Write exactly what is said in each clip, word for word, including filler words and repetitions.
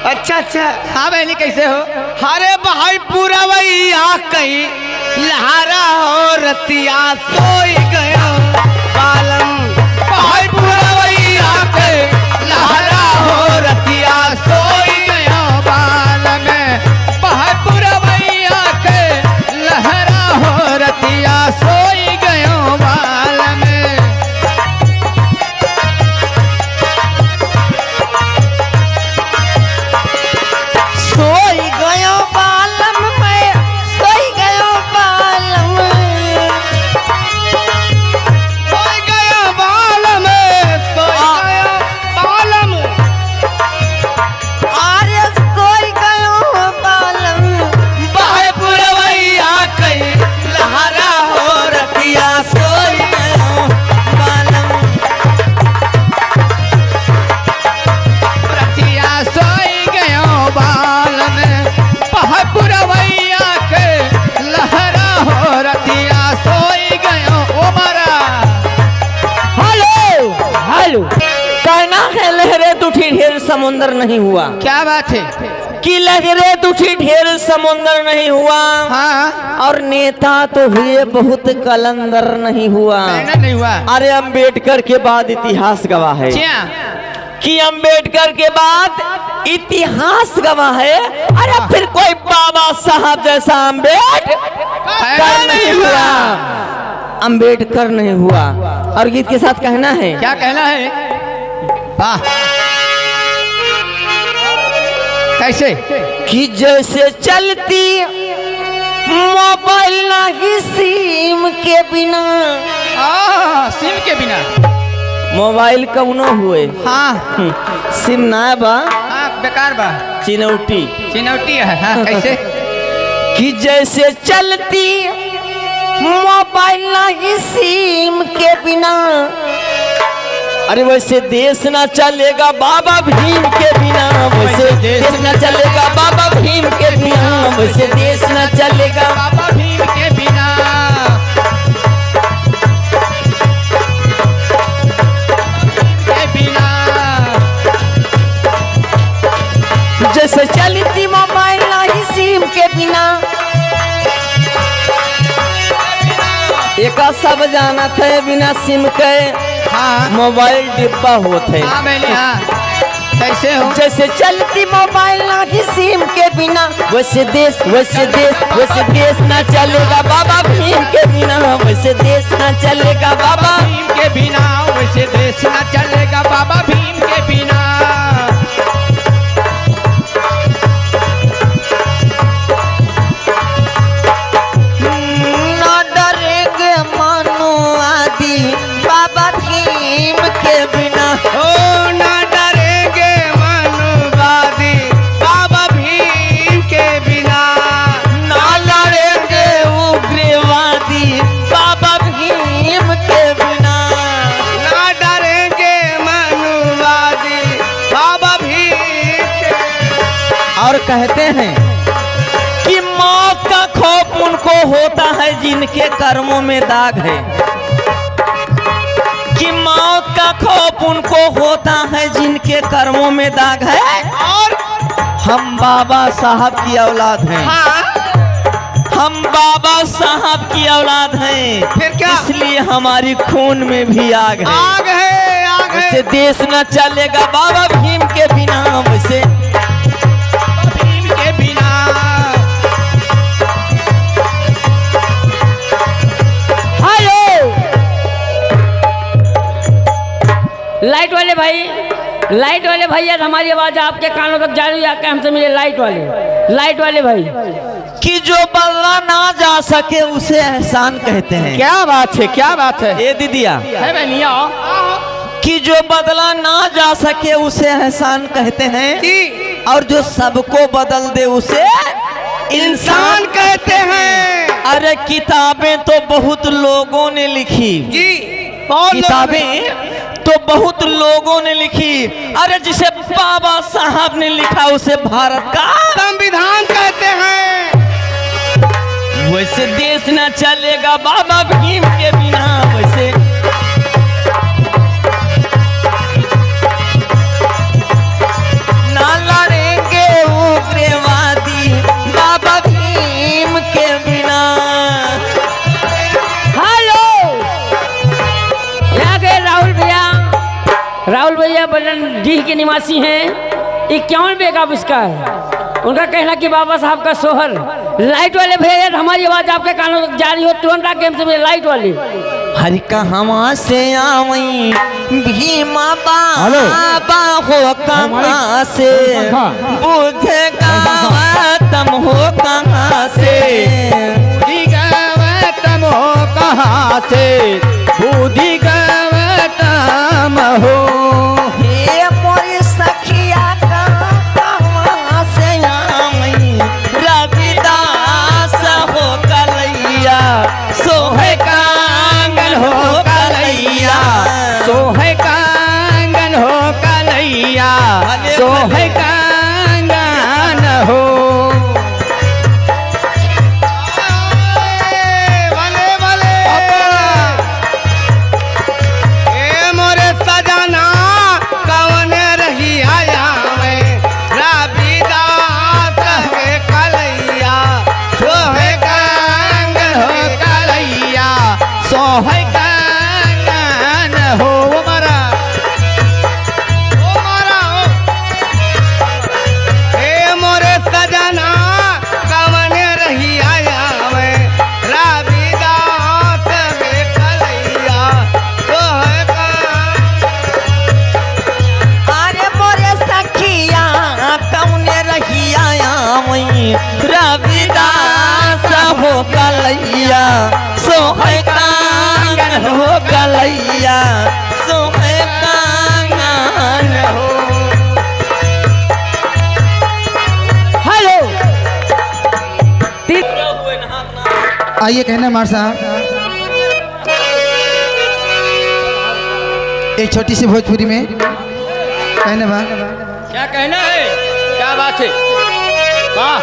अच्छा, अच्छा। हाँ बहनी, कैसे हो? अरे भाई पुरवैया कई लहरा हो रतिया सोई गयो बालम। भाई पुरवैया कई लहरा हो रतिया सोई गयो बालम। भाई पुरवैया कई लहरा हो रतिया सोई गयो बालम। सोई गयो बालम मैं, सोई गयो बालम। सोई गयो बालम, सोई आ- गयो बालम। अरे सोई गयो बालम। बाहे पुरवैया कई लहरा हो रतिया सोई गयो बालम। रतिया सोई गयो बालम, पहपुरवैया के लहरा हो रतिया सोई गयो। ओ मारा। हेलो, हेलो। कहना है लहरें उठी ढेर समुंदर नहीं हुआ। क्या बात है? कि लहरें उठी ढेर समुंदर नहीं हुआ। हाँ। और नेता तो हुए बहुत कलंदर नहीं हुआ। कहना नहीं हुआ। अरे अम्बेडकर के बाद इतिहास गवाह है। क्या? कि अम्बेडकर के बाद इतिहास गवाह है। अरे फिर कोई बाबा साहब जैसा अम्बेडकर नहीं हुआ। अम्बेडकर नहीं हुआ। और गीत के साथ कहना है। क्या कहना है? वाह। कैसे? कि जैसे चलती मोबाइल नाही सिम के बिना। आ, सिम के बिना। मोबाइल कउनो हुए। हाँ। हम्म, सिम ना बा। हाँ, बेकार बा। चिनौटी। चिनौटी है, हाँ, कैसे? कि जैसे चलती मोबाइल नाही सिम के बिना। अरे वैसे देश ना चलेगा बाबा भीम के बिना, वैसे देश ना चलेगा बाबा भीम के बिना, वैसे देश ना चलेगा बाबा भीम के बिना। के बिना। जैसे चलती मोबाइल नाही सिम के बिना। एका सब जानत है बिना सिम के हाँ। मोबाइल डिब्बा होत है। हाँ, मैंने, हाँ। कैसे हो? जैसे चलती मोबाइल नाही सिम के बिना, वैसे देश, वैसे देश, वैसे देश ना चलेगा बाबा भीम के बिना, वैसे देश ना चलेगा बाबा भीम के बिना, वैसे देश ना चलेगा बाबा भीम के बिना। ना डरेंगे मनुवादी बाबा भीम के बिना। ओ ना डरेंगे मनुवादी बाबा भीम के बिना। ना लड़ेंगे उग्रवादी बाबा भीम के बिना। ना डरेंगे मनुवादी बाबा भीम के। और कहते हैं कि मौत का खौफ उनको होता है जिनके कर्मों में दाग है, कि मौत का खौफ उनको होता है जिनके कर्मों में दाग है। और हम बाबा साहब की औलाद हैं। हाँ। हम बाबा साहब की औलाद हैं। फिर क्या? इसलिए हमारी खून में भी आग है। आग है, आग है। वैसे देश न चलेगा बाबा भीम के बिना, वैसे बाबा भीम के बिना। हेलो। लाइट वाले भाई, लाइट वाले भाई, यार हमारी आवाज आपके कानों तक जा रही है, आके हमसे मिले लाइट वाले, लाइट वाले भाई। कि जो बदला ना जा सके उसे एहसान कहते हैं। क्या बात है, क्या बात है। ए दीदिया, है बहनिया। कि जो बदला ना जा सके उसे एहसान कहते हैं। जी। और जो सबको बदल दे उसे इंसान इंसान कहते हैं। अरे किताबें तो बहुत लोगों ने लिखी। जी। बहुत लोग किताबें तो बहुत लोगों ने लिखी। अरे जिसे बाबा साहब ने लिखा उसे भारत का संविधान कहते हैं। वैसे देश ना चलेगा बाबा भीम के बिना। वैसे ना लड़ेंगे के निवासी हैं, इक्यावन बीघा उसका है। उनका कहना कि बाबा साहब का सोहर। लाइट वाले भैया, यार, हमारी आवाज आपके कानों तक जा रही हो, तुरंत आके हमसे मिले, लाइट वाले। हरि कहवा से आवई भीमा हेलो। बाबा हो, कहाँ से पंखा। बुद्ध गौतम हो, कहाँ से? बुद्धि गौतम हो कहाँ से, बुद्धि गौतम हो। हे मोरी सखिया कहाँ से आई रविदास हो कलैया, सोहे कांगन हो कलैया, सोहे कांगन हो कलैया, सोहे कांगन हो। भले, भले। ए मोरे सजना, कवन रहिया आवे, रविदास के कलैया, सोहे कांगन हो कलैया, सोहे कांगन हो। ओ मारा, ओ मारा, ओ। ए मोरे सजना, कवन रहिया आवे, रविदास के कलैया, सोहे का। अरे मोरे सखिया, कवन रहिया आवे, रविदास हो कलैया, सोहे कांगन हो कलैया, सोहे कांगन हो। हेलो। आइए कहना मार साहब, एक छोटी सी भोजपुरी में कहने बा। क्या कहना है? क्या बात है? वाह।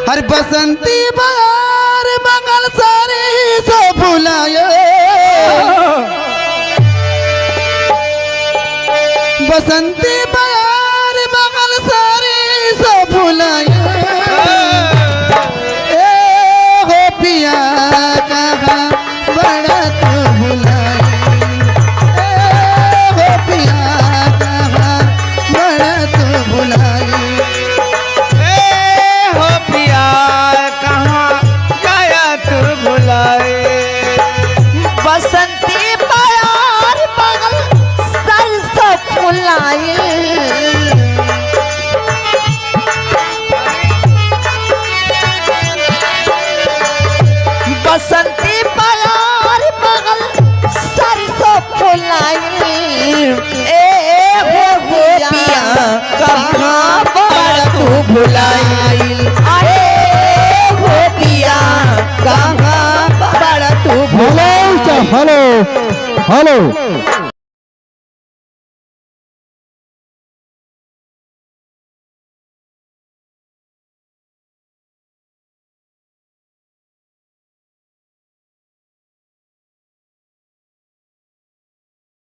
हर बसंती बहार बगल सारी सो भुलायो। बसंती बहार बगल सारी सो भुलायो। ए हो पिया कहाँ बड़ा तू भुलाई, ए हो पिया कहाँ बड़ा तू भुलाई। ए हो पिया कहाँ गया तू भुलाई। बसंती बयार बगल सरसों फुलाई। बसंती बयार बगल सरसों फुलाई। ए हो पिया, कहाँ बड़ा तू भुलाइल। अरे हो पिया, कहाँ बड़ा तू भुलाइल। हेलो, हेलो।